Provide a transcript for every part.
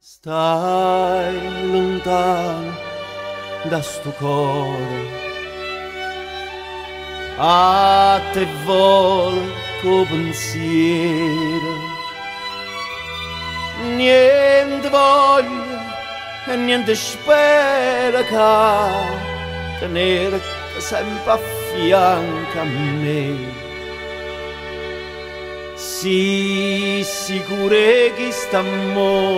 Stai luntano da stu core A te vola cu pensiero Niente voglio e niente spero ca tenerte sempe a fianco a me. Si sicuro 'e chist'ammore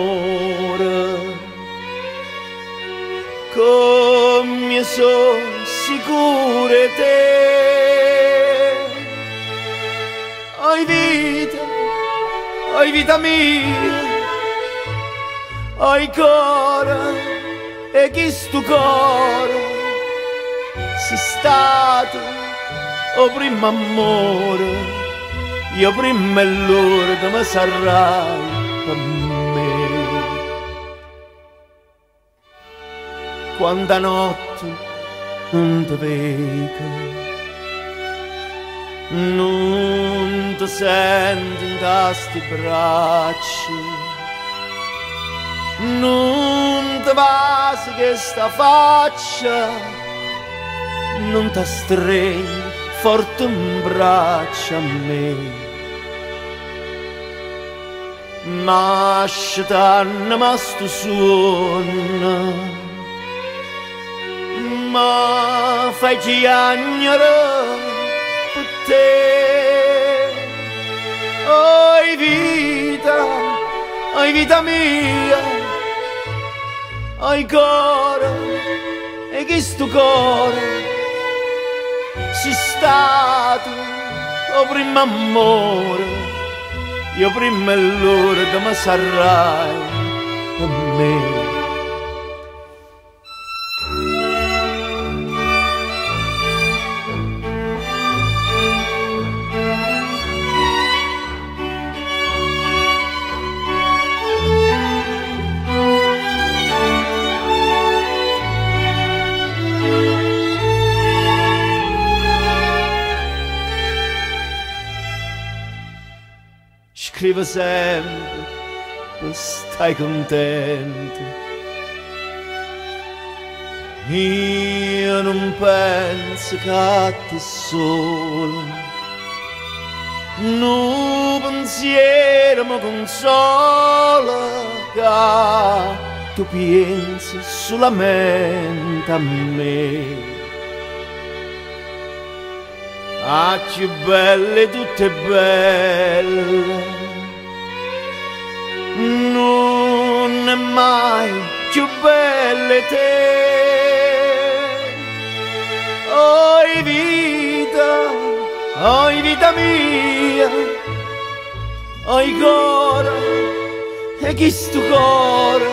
Comm'io so' sicuro 'e te. Oi vita, oi vita mia, oi core 'e chistu core, si' stato 'o primmo ammore, e 'o primmo e ll'urdemo sarraje pe' me. Quanta notte nun te veco, nun te sento 'int'a sti braccia, nun te vaso chesta faccia, nun t'astregno forte 'mbraccio a me. Ma scetanno a stu suonno, me fai chiagnere pe te. Oi vita, oi vita mia, oi core 'e chistu core, si' stato 'o primmo ammore, e 'o primmo e ll'urdemo sarraje pe' me. Scrivo sempe pe stai contento. Io nun penso ca te sola. Nu pensiero mi consola ca tu piensi sulamente a me. 'A cchiù bella 'e tutt' 'e belle nun è mai cchiù bella 'e te. Oi vita, oi vita mia, oi core 'e chistu core,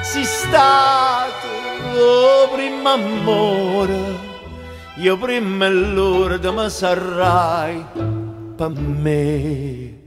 si' stato 'o primmo ammore, e 'o primmo e ll'urdemo sarrai pe' me.